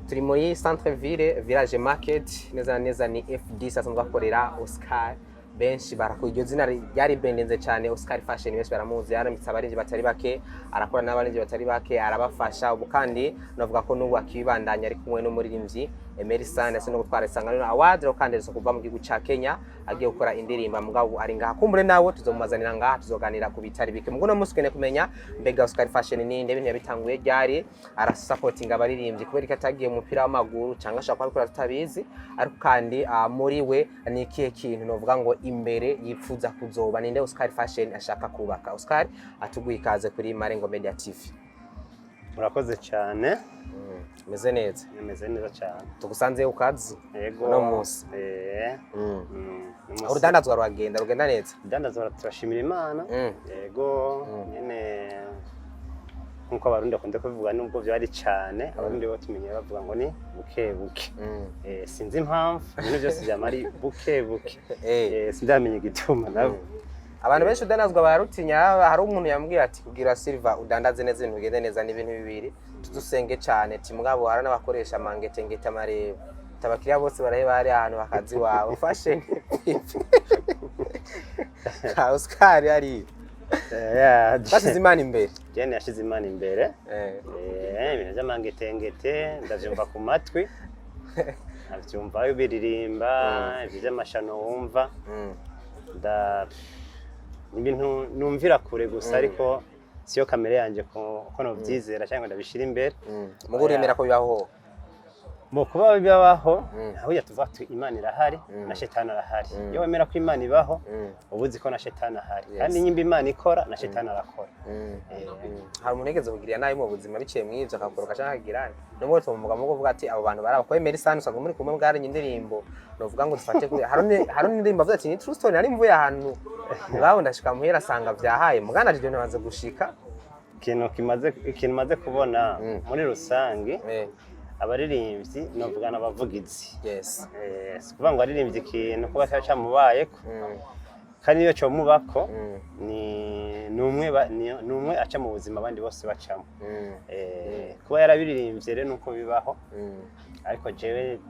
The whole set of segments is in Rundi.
Turi muri centre ville, Village Market, neza na neza ni FD asanzwe akorera Oscar. Benshi barakora iryo zina ryari bendenze cyane, Oscar Fashion, benshi baramuzi. Yaramitse abarinzi batari bake, arakora n'abarinzi batari bake, arabafasha. Ubu kandi navuga ko n'ubu akibandanya, ari kumwe n'umuririmbyi Emerson ndetse no gutwara Isangano Award, rero kandi aherutse kuva mu gihugu ca Kenya agiye gukora indirimbo. Mugabo ari ngaha, kumbure nawe tuzomumazanira ngaha, tuzoganira ku bitari bike. Mugo no munsi ukeneye kumenya mbega Oscar Fashion ninde, ibintu yabitanguye ryari, arasupportinga abaririmbyi kubera ko atagiye mu mupira w'amaguru cyangwa ashobora kuba abikora tutabizi, ariko kandi muri we ni ikihe kintu novuga ngo imbere yipfuza kuzoba? Ninde Oscar Fashion ashaka kubaka? Oscar, atuguye ikaze kuri Marengo Media TV. Murakoze cyane. Meze neza? Meze neza cyane. Tugusanze ku kazi Yego. uno munsi. Uno munsi. Urudandazwa ruragenda, rugenda neza? Urudandazwa, turashimira Imana. Yego. Nyene nkuko Abarundi bakunda kubivuga, nubwo byari cyane, Abarundi bo tumenye bavuga ngo ni buke buke. Sinzi impamvu ibintu byose byama ari buke buke. Sindamenya igituma nabo. Abantu benshi udandazwa bararutinya. Hari umuntu yambwiye ati kugira Silva udandaze neza, ibintu bigende neza, ni ibintu bibiri: tuzusenge cyane. Ati mugabo hari n'abakoresha amangetengete, amareba abakiriya bose baraheba hari ahantu bakazi iwawe fashion ka Oscar hari basize Imana imbere. Jene yashize Imana imbere. Ibintu by'amangetengete ndavyumva ku matwi, nkavyumva biririmba ibyo by'amashano wumva. Ni ibintu numvira kure gusa, ariko siyo kamere yanje ko novyizera cyangwa ndabishira imbere. Mugo uremera ko bibaho? Mu kuba bibaho, aho tuvuga tuti Imana irahari, na shetani arahari. Iyo wemera ko Imana ibaho, uba uzi ko na shetani ahari. Kandi nyimba Imana ikora, na shetani arakora. Hari umuntu yigeze kugirira nabi mu buzima biciye mu ivyo, akakoroka canke akagira nubwo tumuvuga mu kuvuga ati abo bantu baraba ko Emery Sano usanga muri kumwe bwarenye indirimbo, novuga ngo dufate kuri hari n'indirimbo avuga ati ni true story, nari mvuye ahantu mugabo ndashika muhira asanga vyahaye mugana ivyo ntibanze gushika. Ikintu maze kubona muri rusange, abaririmbyi novuga n'abavugizi. Si ukuvuga ngo aririmbye ikintu kuba cyaba camubayeko, kandi iyo comubako, ni umwe aca mu buzima abandi bose bacamo. Kuba yarabiririmbye rero nuko bibaho, ariko jewe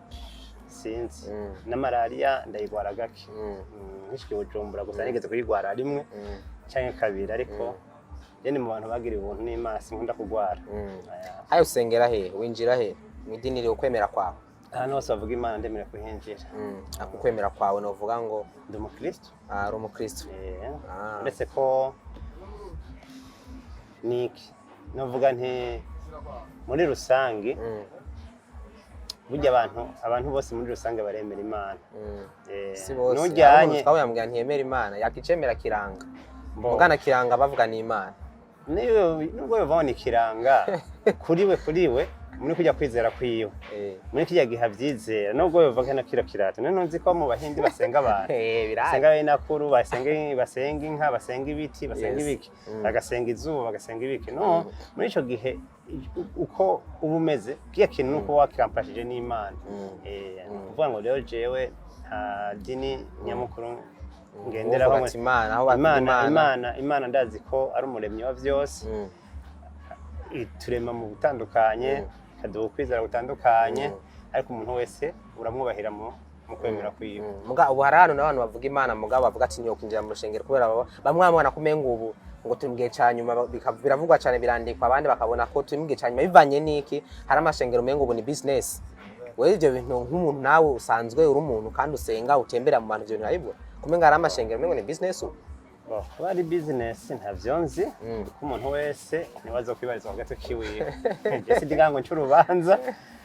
sinzi. Na malariya ndayigwara gake. Nkishika i Bujumbura gusa nigeze kuyigwara rimwe canke kabiri, ariko je ni mu bantu bagiriye ubuntu n'Imana, sinkunda kugwara. Aya. Hayo usengera he? Winjira he mw'idini riri ukwemera kwawe? Ahantu hose bavuga Imana ndemera kuhinjira. Ako ukwemera kwawe novuga ngo Ndi umukristo. Ari umukristo. Uretse ko niki novuga nti muri rusange, burya abantu bose muri rusange baremera Imana. Si bose. Nujyanye Twabonye yambwira ntiyemera Imana, yakicemera kiranga. Bo. Mugana kiranga bavuga ni Imana. Niyo nubwo bivaho ni kiranga kuri we muri kujya kwizera kwiwe, muri kijya gihe avyizera, nubwo biva kino kiro kirato none nzi ko mu Bahindi basenga abantu, Birahari. basenga benakuru, basenga inka, basenga ibiti, basenga ibiki, bagasenga izuba, bagasenga ibiki. No muri ico gihe uko uba umeze, kiya kintu nuko wakirampashije n'Imana. Ni ukuvuga ngo rero jewe nta dini nyamukuru ngenderaho. Uvuga ati Imana aho bavuga. Imana. Imana. Imana ndazi ko ari umuremyi wa byose, iturema mu butandukanye, ikaduha ukwizera gutandukanye, ariko umuntu wese uramwubahira mu kwemera kwiwe. Muga ubu hari ahantu n'abantu bavuga Imana, mugabo bavuga ati ntiyokwinjira mu rushengero kubera bamwe babona ko umenga ubu ngo turi mu gihe ca nyuma, biravugwa cyane, birandikwa, abandi bakabona ko turi mu gihe ca nyuma bivanye n'iki, hari amashengero umenga ubu ni business. Wewe ivyo bintu nk'umuntu nawe usanzwe uri umuntu kandi usenga, utembera mu bantu, ivyo bintu urabibona kumenga hari amashengero umengo ni business ubu? Bo, kuba ari business ntavyo nzi, kuko umuntu wese niwe aza kwibarizwa ku gato kiwiwe. Je sindi ngaha ngo nce urubanza,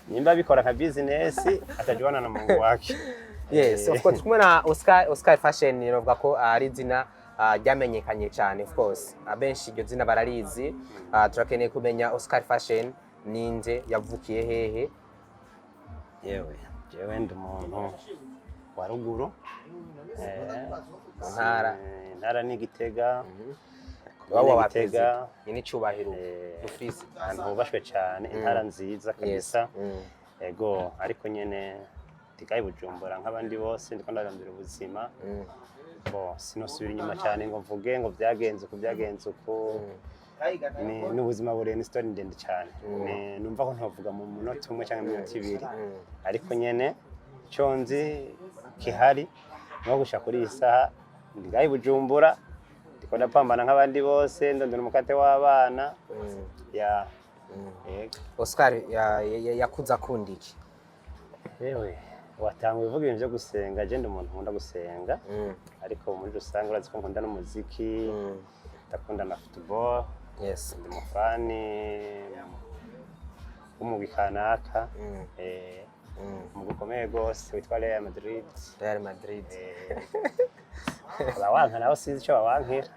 nimba abikora nka business atajuana na Mungu wake. Yes, of course. Kumwe na Oscar, Oscar Fashion, novuga ko ari izina ryamenyekanye cyane, of course. Abenshi iryo zina bararizi. Turakeneye kumenya Oscar Fashion ninde, yavukiye hehe? Yewe, jewe ndi umuntu wa ruguru. Mu ntara? Intara ni Gitega. Iwabo wa Gitega. perezida ni n'icubahiro dufise. Ahantu hubashwe cyane, intara nziza kabisa. Ego, ariko nyene ndigaye Bujumbura nk'abandi bose, ndiko ndarambira ubuzima. Bo sinosubira inyuma cyane ngo mvuge ngo byagenze uku, byagenze uku. Ni ubuzima burebure, ni story ndende cyane. Numva ko ntovuga mu munota umwe cyangwa iminota 2, ariko nyene icyo nzi kihari no gushika kuri iyi saha ndi ngaha i Bujumbura, ndiko ndapambana nk'abandi bose, ndondera umukate w'abana ya yego. Oscar yakuze akunda iki? Yewe, watanga uvuga ibintu byo gusenga. Je ndi umuntu nkunda gusenga, ariko muri rusange urazi ko nkunda n'umuziki, ndakunda na football. Ndi umufani w'umugwi kanaka, umugwi ukomeye rwose witwa Real Madrid. Real Madrid. Abawanka nabo sinzi icyo bawankira,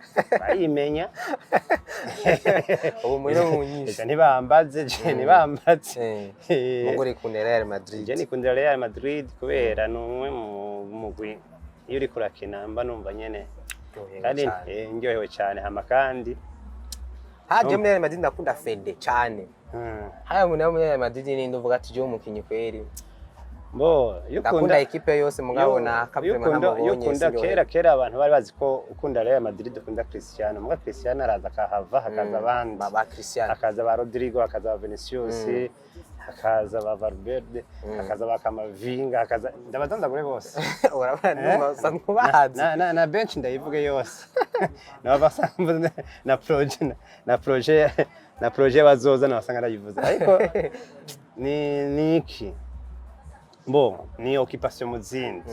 barimenya. Ubu muri mu nyinshi. Eka, ntibambaze je, ntibambaze. Mungu rikunda Real Madrid. Je nikundira Real Madrid kubera ni umwe mu mugwi iyo uriko urakina mba numva nyene Ndyohewe kandi cane. Ndyohewe cyane, hama kandi Haje muri Real Madrid ndakunda Fede cyane. Haya, umuntu wo muri Real Madrid ni nduvuga ati je umukinyi kweri. Bo iyo Ndakunda ukunda ekipe yose, mugabo na iyo kavrema ukunda iyo ntamubonye ukunda sinyohewe. Kera kera abantu bari bazi ko ukunda Real Madrid ukunda Cristiano, muga Cristiano araza akahava, hakaza abandi. Ba Cristiano. Hakaza ba Rodrigo, hakaza ba Vinicius, hakaza ba Valverde, hakaza ba Camavinga, hakaza ndabadondagure bose. Urabona ndumva usa nkubazi. Na bench ndayivuge yose, nabasanga na projet na projet bazoza nabasanga ndayivuze, ariko ni iki bo ni occupation mu zindi.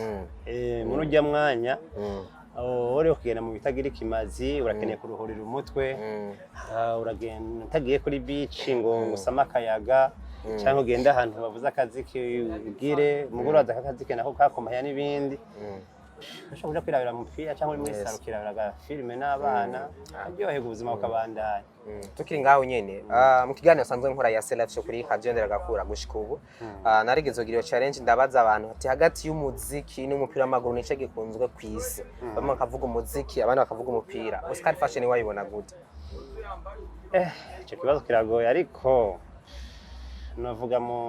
Muri ujya mwanya uri kugenda mu bitagira ikimazi, urakeneye kuruhurira umutwe. Uragenda utagiye kuri beach ngo usame akayaga cyangwa ugende ahantu bavuze akaziki ugire mugoroba, akaziki nako kakomaya n'ibindi. Ushobora kuja kwirabira umupira cyangwa uri muri salon ukirabira agafilime n'abana, aryoherwa, ubuzima bukabandanya. Tukiri ngaho nyene, mu kiganiro sanzwe nkora ya Self Show kuri Radio Nderagakura, gushika ubu narigeze kugira iyo challenge, ndabaza abantu ati hagati y'umuziki n'umupira w'amaguru nice gikunzwe ku isi? Bamwe bakavuga umuziki, abandi bakavuga umupira. Oscar Fashion wayibona gute? Icyo kibazo kiragoye, ariko navuga mu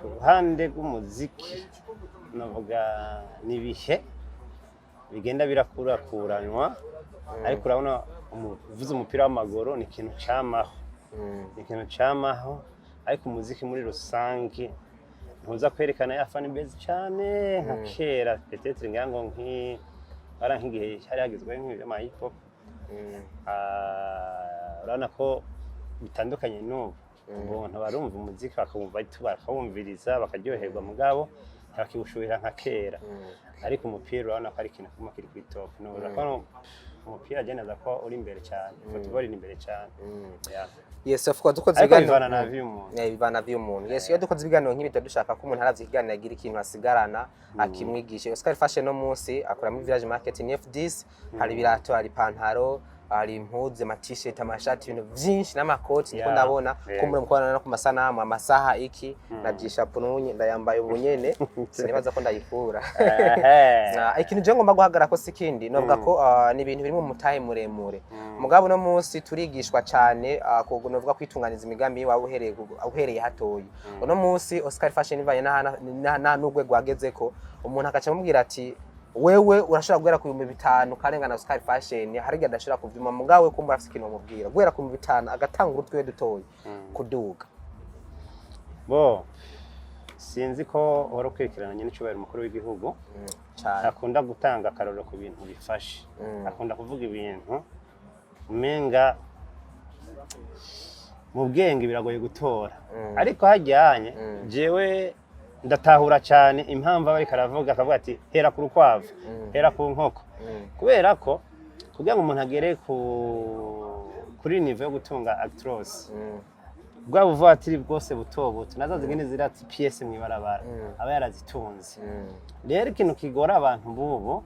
ku ruhande rw'umuziki, navuga ni ibihe bigenda birakurakuranwa, ariko urabona uvuze umupira w'amaguru ni ikintu camaho, ni ikintu camaho, ariko umuziki muri rusange ntuza kwerekana ya fan base cyane nka kera. Peut-être ngira ngo ara nk'igihe hari hagezweho nk'ibyo hip hop. Urabona ko bitandukanye n'ubu. Ubuntu barumva umuziki bakawumva, bakawumviriza, bakaryoherwa, mugabo ntibakiwushuhira nka kera. Ariko umupira urabona ko ari ikintu kiguma kiri kuri top. Nubuza ko umupira agenda ko uri imbere cyane, football iri imbere cyane. Yeah. Yes, of course, dukoze Ariko ibiganiro bivana na vie y'umuntu. Yeah, bivana vy'umuntu. Yes, iyo dukoze ibiganiro nk'ibi tuba dushaka ko umuntu arazi ikiganiro agira ikintu asigarana akimwigisha. Oscar Fashion no munsi akora muri Village Market ni FDS, hari ibirato, hari ipantaro, hari impuzu, ama t-shirt, amashati, ibintu vyinshi n'amakoti ndiko ndabona kumbura mukubona no ku masanamu, amasaha, iki navyisha pununye ndayambaye ubu nyene, sinibaza ko ndayikura. Ikintu je ngomba guhagarara ko sikindi novuga ko ni ibintu biri mu mutahe muremure, mugabo uno munsi turigishwa cyane novuga kwitunganiza imigambi yiwawe uhereye hatoyi. Uno munsi Oscar Fashion ivanye n'urwego wagezeko, umuntu agaca amubwira ati wewe urashobora guhera ku 5000 ukarengana Oscar Fashion, hari igihe adashobora kuvyuma, mugabo we kumbura afise ikintu umubwira guhera ku 5000 agatanga urutwe dutoyi kuduga. Bo sinzi ko uhora ukurikirana nyine icyubahiro umukuru w'igihugu. Cane. Akunda gutanga akarorero ku bintu bifashe. Akunda kuvuga ibintu umenga mu bwenge biragoye gutora, ariko hajyanye jewe ndatahura cyane impamvu aba ariko aravuga, akavuga ati hera ku rukwavu, hera ku nkoko, kubera ko kugira ngo umuntu agere kuri niveau yo gutunga Actros, bwa buvatiri bwose buto buto nazo zigenda zirata pièces mw'ibarabara, aba yarazitunze. Rero ikintu kigora abantu bubu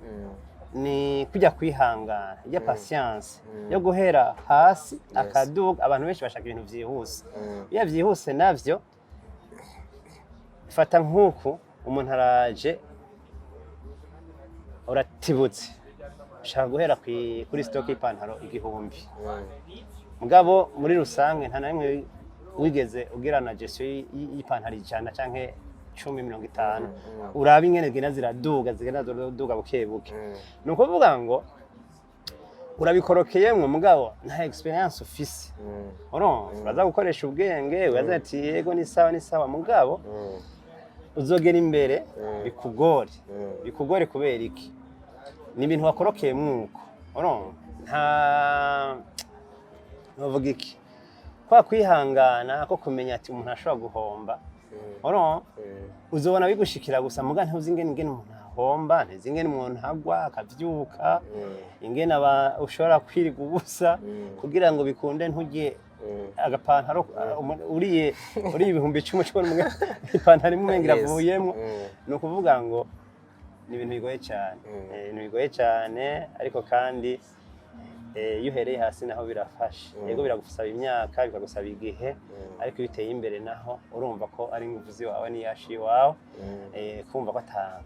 ni kujya kwihangana, ijya patience yo guhera hasi akaduga. Abantu benshi bashaka ibintu vyihuse. Iyo vyihuse navyo, fata nk'uku umuntu araje, uratibutse, ushaka guhera kuri stock y'ipantaro 1000, mugabo muri rusange nta na rimwe wigeze ugira na gestion y'ipantaro 100 canke 10, 50, urabe ingene zigenda ziraduga, zigenda ziraduga buke buke. Ni ukuvuga ngo Urabikorokeyemwo, mugabo nta experience ufise. Urumva uraza gukoresha ubwenge, uraza ati yego, ni sawa, ni sawa, mugabo uzogera imbere bikugore. Bikugore kubera iki? Ni ibintu wakorokeye mwuko, urumva nta novuga iki, kwa kwihangana ko kumenya ati umuntu ashobora guhomba, urumva uzobona bigushikira gusa, muga ntuzi ingene umuntu ahomba, ntuzi ingene umuntu agwa akavyuka, ingene aba ushobora kwiriga ubusa kugira ngo bikunde ntujye agapantaro, uriye 10,000 ucibona ipantaro imwe umenga iravuyemwo. Ni ukuvuga ngo ni ibintu bigoye cyane. Ibintu bigoye cyane, ariko kandi iyo uhereye hasi naho birafasha. Yego, biragusaba imyaka, bikagusaba igihe, ariko iyo uteye imbere naho urumva ko ari ingufu ziwawe n'iyashi iwawe. Kumva ko nta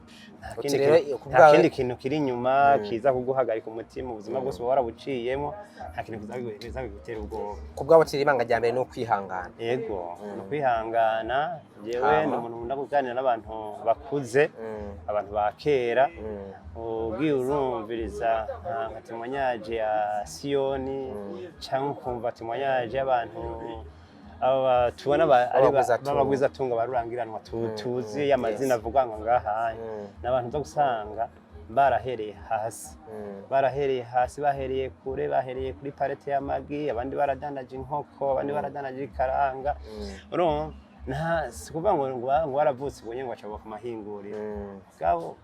Uti kindi rero, ku nta bwawe- kindi kintu kiri inyuma kiza kuguhagarika umutima. Ubuzima bwose uba warabuciyemo, nta kintu kiza kugutera ubwoba. Ku bwabo tiri, ibanga rya mbere ni ukwihangana. Yego, ni ukwihangana. Jewe Hama. ndi umuntu nkunda kuganira n'abantu bakuze, abantu ba kera. Ugiye urumviriza nka témoignage ya Siyoni, cyangwa ukumva témoignage y'abantu aba tubona ari B'abagwizatunga. B'abagwizatunga barurangiranwa tuzi amazina avugwa ngo ngaha, n'abantu uza gusanga barahereye hasi, barahereye hasi, bahereye kure, bahereye kuri palette y'amagi, abandi baradandaje inkoko, abandi baradandaje ikaranga. Urumva nta si ukuvuga ngo baravutse ubwo nyene ngo baca ku mahinguriro bwabo,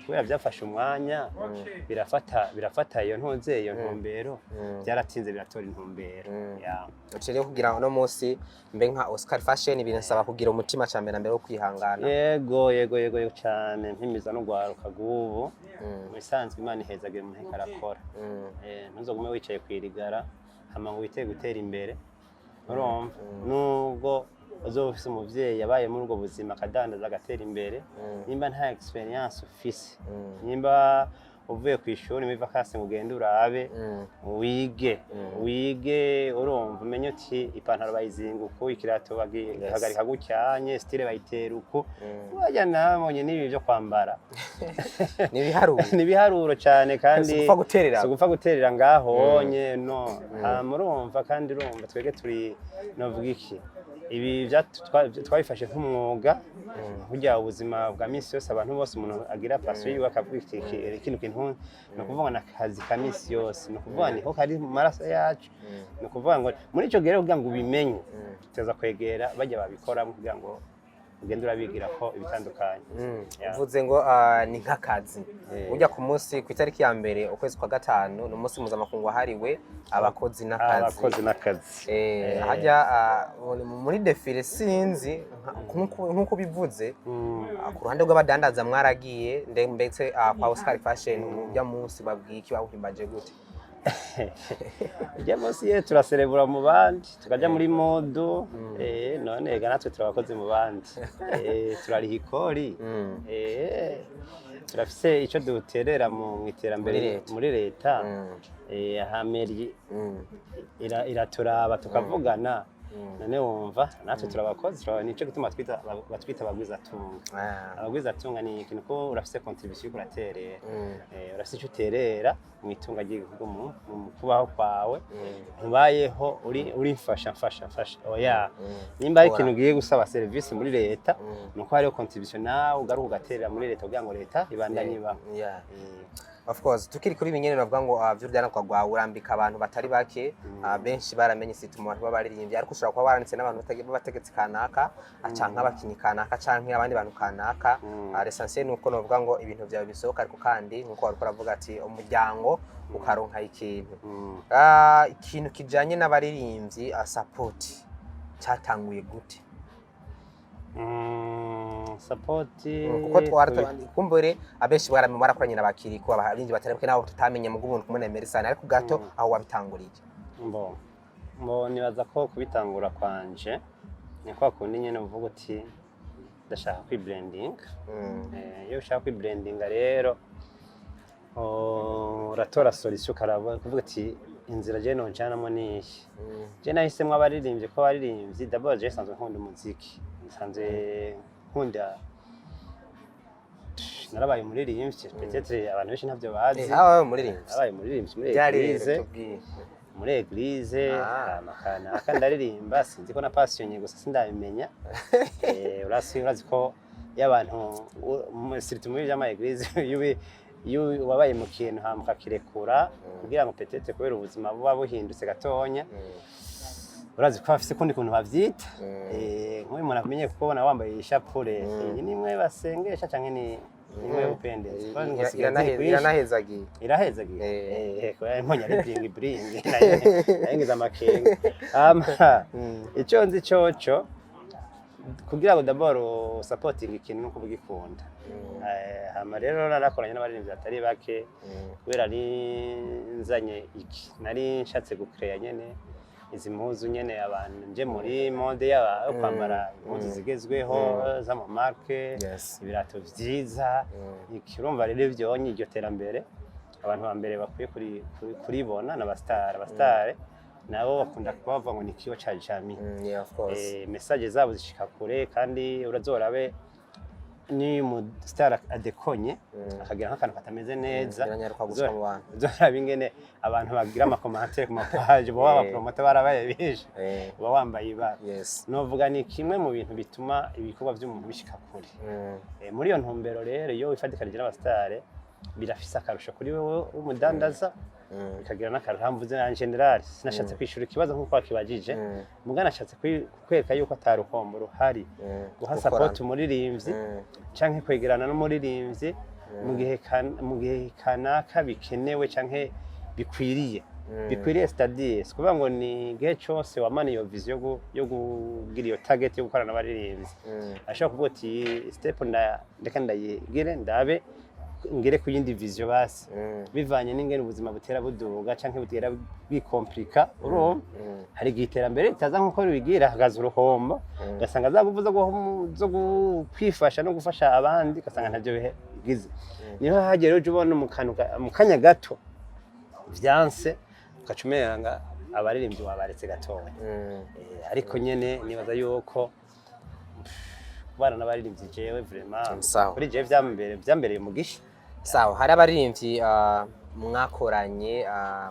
kubera byafashe umwanya, birafata iyo ntuze, iyo ntumbero, byaratinze biratora intumbero. Ya. Uti rero kugira ngo uno munsi mbe nka Oscar Fashion, binsaba kugira umutima ca mbere na mbere wo kwihangana. Yego, cyane. Mpimiza n'ugwaruka rw'ubu, mu bisanzwe Imana ihezagira umuntu ariko arakora. Ntuzogume wicaye kwirigara hama ngo witege gutera imbere. Urumva nubwo uzoba ufise umuvyeyi yabaye muri ubwo buzima, akadandaza, agatera imbere, nimba nta experience ufise, nimba uvuye ku ishuri muri vacances ngo ugende urabe, wige, wige, urumva umenye uti ipantaro bayizinga uku, ikirato bagihagarika gutyanye, style bayitera uku. Wajya nabonye n'ibi byo kwambara. Ni ibiharuro. Ni ibiharuro cyane kandi. Si ugupfa guterera. Si ugupfa guterera ngaho wonye no hama urumva, kandi urumva twebwe turi, novuga iki, ibi twabifashe nk'umwuga. Burya ubuzima bwa minsi yose, abantu bose, umuntu agira passion yiwe akavuga iki kino kintu, ni ukuvuga ngo ni akazi ka minsi yose, ni ukuvuga niho kari mu maraso yacu. Ni ukuvuga ngo muri icyo gihe rero, kugira ngo ubimenye, tuza kwegera bajya babikoramo kugira ngo ugende urabigira ko ibitandukanye. Yeah. Uvuze ngo ni nk'akazi. Burya ku munsi, ku itariki ya 1 ukwezi kwa 5, ni umunsi mpuzamakungu wahariwe abakozi n'akazi. Abakozi n'akazi. Hajya muri défilé, sinzi nk'uko bivuze, ku ruhande rw'abadandaza mwaragiye ndetse kwa Oscar Fashion ujya munsi babwiye iki, bawuhimbaje gute? Ujya munsi ye turaserebura mu bandi, tukajya muri mood. None ega natwe turi abakozi mu bandi, turariha ikori, turafise icyo duterera mu iterambere Muri leta. Muri leta. Hameri iraturaba tukavugana. None wumva natwe turi abakozi, nico gituma batwita abagwizatunga. Abagwizatunga ni ikintu ko urafise contribution uriko uraterera. Urafise icyo uterera mu itunga ry'igihugu, mu kubaho kwawe. Ntubayeho uri mfasha, mfasha, mfasha, oya. Nimba ari ikintu ugiye gusaba serivisi muri leta, ni uko hariho contribution nawe ugaruka ugaterera muri leta kugira ngo leta ibandanye ibaho. Of course, tukiri kuri ibi nyene, navuga ngo vy'urudandazwa rwawe, urambika abantu batari bake, benshi baramenye si mu bantu b'abaririmbyi, ariko ushobora kuba waranditse n'abantu b'abategetsi kanaka, canke abakinyi kanaka, canke abandi bantu kanaka. L'essentiel ni uko novuga ngo ibintu vyawe bisohoka, ariko kandi nkuko wariko uravuga ati umuryango ukaronka ikintu. Ikintu kijanye n'abaririmbyi, support cyatanguye gute? Support Kuko twara kumbure abenshi barakoranye n'abakiriko, abarinzi batari bake nabo tutamenye mu bw'ubuntu kumwe na Emerisane, ariko gato aho wabitanguriye. Mbo nibaza ko kubitangura kwanje ni kwa kundi nyene uvuga uti ndashaka kwibrandinga. Iyo ushaka kwibrandinga rero, oh, uratora solution, ukaraba kuvuga ati inzira je nonjanamwo niyi. Je nahisemwo abaririmbyi, ko abaririmbyi d'abord je nsanzwe nkunda umuziki, nsanzwe nkunda Narabaye umuririmbyi, peut-être abantu benshi ntabyo bazi. Habaye umuririmbyi? Narabaye umuririmbyi muri Byari église. Tubwiye. Muri église. Ah. Hama kanaka ndaririmba, sinzi ko na passionné gusa, sindabimenya. Urazi ko iyo abantu surtout muri vy'ama église, iyo wabaye mu kintu hama ukakirekura kugira ngo peut-être kubera ubuzima buba buhindutse gatonya, urazi ko bafise ukundi kuntu bavyita. Nk'uyu muntu amenye kubona wambaye ishapure, iyi ni imwe basengesha canke ni imwe y'ubupendezi? Kuko ngo sigaye ziri kwinshi. Iranahezagiye. Irahezagiye. Eh. Kubera mbonye ari bling bling, nayo ngize amakenga. Hama ico nzi coco, kugira ngo d'abord supporting ikintu nuko ugikunda. Hama rero narakoranye n'abaririmbyi batari bake, kubera ari nzanye iki, nari nshatse gucréa nyene izi mpuzu nyene, abantu nje muri mode yaba yo kwambara impuzu zigezweho z'ama marque, ibirato vyiza. Iki urumva rero ivyonye iryo terambere, abantu ba mbere bakwiye kuribona n'abasitari. Abasitari nabo bakunda kuba bavuga ngo ni kioo ca jamii. Yeah, of course. Message zabo zishika kure, kandi urazorabe ni umusitari adekonye akagira nk'akantu katameze neza, Biranyaruka gushika mu bantu. uzoraba ingene abantu bagira ama commentaires ku ma pages, boba aba promoteur barabaye benshi, uba wambaye ibara. Novuga ni kimwe mu bintu bituma ibikorwa by'umuntu bishika kure. Muri iyo ntumbero rero, iyo wifatikanije n'abasitare birafise akarusho kuri wewe w'umudandaza, bikagira n'akarusho. Mvuze en général, sinashatse kwishura ikibazo nk'uko wakibajije, muga nashatse kwereka yuko ataruhombo ruhari guha Gukorana. support umuririmbyi canke kwegerana n'umuririmbyi mu gihe kanaka bikenewe canke bikwiriye. Bikwiriye, c'est-à-dire si kuvuga ngo ni igihe cose wamana iyo vision yo kugira iyo target yo gukorana n'abaririmbyi. Ashobora kuvuga ati step ndeka ndayigire, ndabe ngere ku yindi vision basi, bivanye n'ingene ubuzima butera buduga canke butera bwikomplika. Urumva, hari igihe iterambere ritaza nk'uko ribigira, hakaza uruhombo, ugasanga za nguvu zo kwifasha no gufasha abandi ugasanga ntavyo bigize. Niho hagera uje ubona mu kanya gato vyanse, ugaca umenga abaririmbyi wabaretse gatoya. Ariko nyene nibaza yuko kubana n'abaririmbyi, jewe vraiment, Sawa. kuri jewe vyambereye umugisha. Sawa, hari abaririmbyi mwakoranye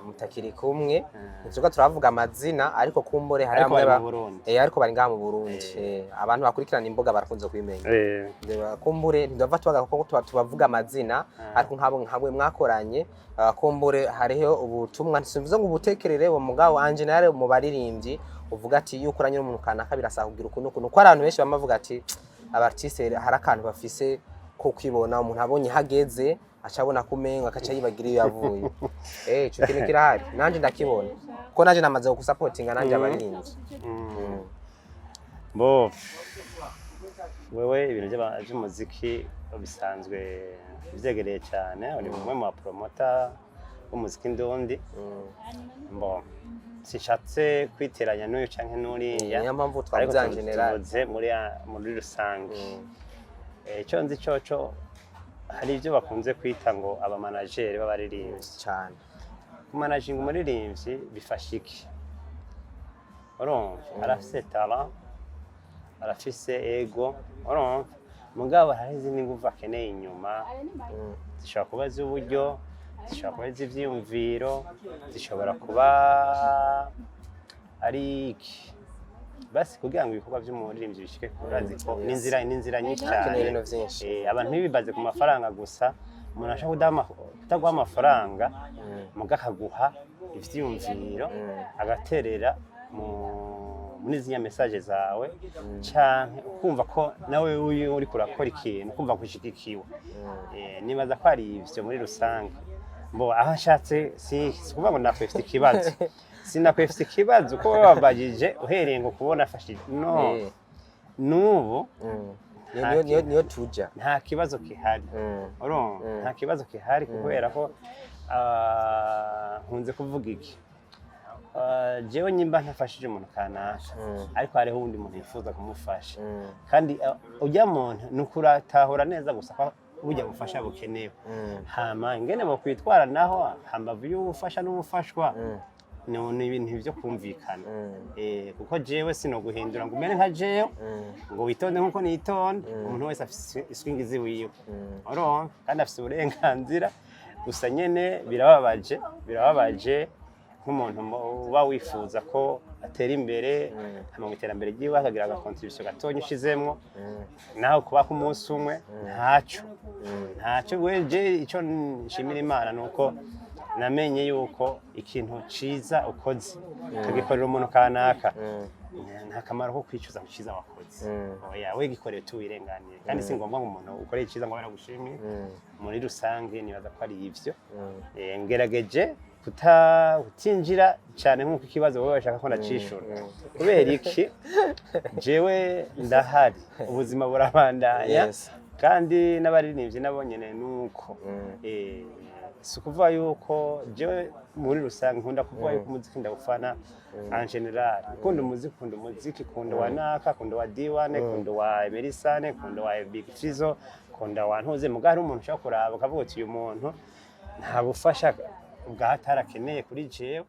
mutakiri kumwe, ntituba turavuga amazina, ariko kumbure hari Ariko bamwe bari mu Burundi. Ariko bari ngaha mu Burundi. Abantu bakurikirana imbuga barakunze kubimenya. Kumbure ntidava tubaga kuko tubavuga amazina, ariko nk'abo nkamwe mwakoranye, kumbure hariho ubutumwa, ntisimvuze ngo ubutekerere uwo mugabo en général mu baririmbyi, uvuga ati iyo ukoranye n'umuntu kanaka birasaba kugira ukuntu ukuntu, kuko hari abantu benshi bama bavuga ati aba artiste hari akantu bafise ko kwibona, umuntu abonye hageze aca abona ko umenga akaca yibagira iyo yavuye. Ico kintu kirahari, nanje ndakibona ko nanje namaze gusapotinga nanje abaririmbyi. Bo wewe ibintu vy'umuziki bisanzwe bivyegereye cyane, uri umwe mu ba promoteur b'umuziki ndundi. Mbo sinshatse kwiteranya n'uyu canke n'uriya, Niyo mpamvu ariko twavuze en général. tuvuze muri rusange. Ico nzi coco, hari ibyo bakunze kwita ngo aba manager b'abaririmbyi. Cyane. Kumanaginga umuririmbyi bifasha iki? Urumva, arafise talent, arafise ego, urumva, mugabo hari izindi nguvu akeneye inyuma. Zishobora kuba iz'uburyo, zishobora kuba iz'ivyiyumviro, zishobora kuba ari iki basi kugira ngo ibikorwa by'umuririmbyi bishike kure. Urazi ko n'inzira nyinshi Hakenewe cyane. ibintu vyinshi. Abantu ntibibaze ku mafaranga gusa. Umuntu ashobora kutaguha amafaranga, muga akaguha ivyiyumviro, agaterera muri ziriya message zawe, canke ukumva ko nawe uyu uriko urakora ikintu ukumva ko ushigikiwe. Nibaza ko ari ivyo muri rusange. Mbo aho nshatse si kuvuga ngo nakwefite ikibazo, sinakwefite ikibazo ko wowe wabajije uhereye ngo kubona afashije no n'ubu. Niyo tuja. Nta kibazo gihari. Urumva, nta kibazo gihari kubera ko nkunze kuvuga iki. Jewe nyimba ntafashije umuntu kanaka, ariko hariho uwundi muntu yifuza kumufasha, kandi ujya muntu ni ukuratahura neza gusa ko burya bufasha bukenewe. Hama ingene bokwitwara naho hambavu y'ubufasha n'ubufashwa. Ni ibintu byo kumvikana. Kuko jewe sinoguhindura ngo umere nka jewe, ngo witonde nkuko nitonda. Umuntu wese afise iswingizi wiwe, urumva, kandi afise uburenganzira. Gusa nyene birababaje, birababaje nk'umuntu uba wifuza ko atera imbere, hama mu iterambere ryiwe akagira aga contribution gatonya ushizemwo, naho kuba k'umunsi umwe, ntaco, ntacyo. Weje icyo nshimira Imana ni uko namenye yuko ikintu ciza ukoze ukagikorera umuntu kanaka, nta kamaro ko kwicuza ku ciza wakoze. Oya, we gikoreye tuwirenganire, kandi si ngombwa ngo umuntu ukoreye iciza ngo abe aragushimiye. Muri rusange nibaza ko ari ivyo. Ngerageje kutinjira cyane nk'uko ikibazo wowe bashaka ko ndacishura. Kubera iki? Jewe ndahari, ubuzima burabandanya. Kandi n'abaririmbyi nabo nyene nuko. Si ukuvuga yuko jewe muri rusange nkunda kuvuga yuko umuziki ndawufana en général. Ukunda umuziki, ukunda umuziki, ukunda wa naka, ukunda wa D1, ukunda wa Emerisane, ukunda wa Big Fizzo, ukunda wa Ntuze. Muga hari umuntu ushobora kuraba ukavuga uti: "Uyu muntu nta bufasha bwa hatari akeneye kuri jewe."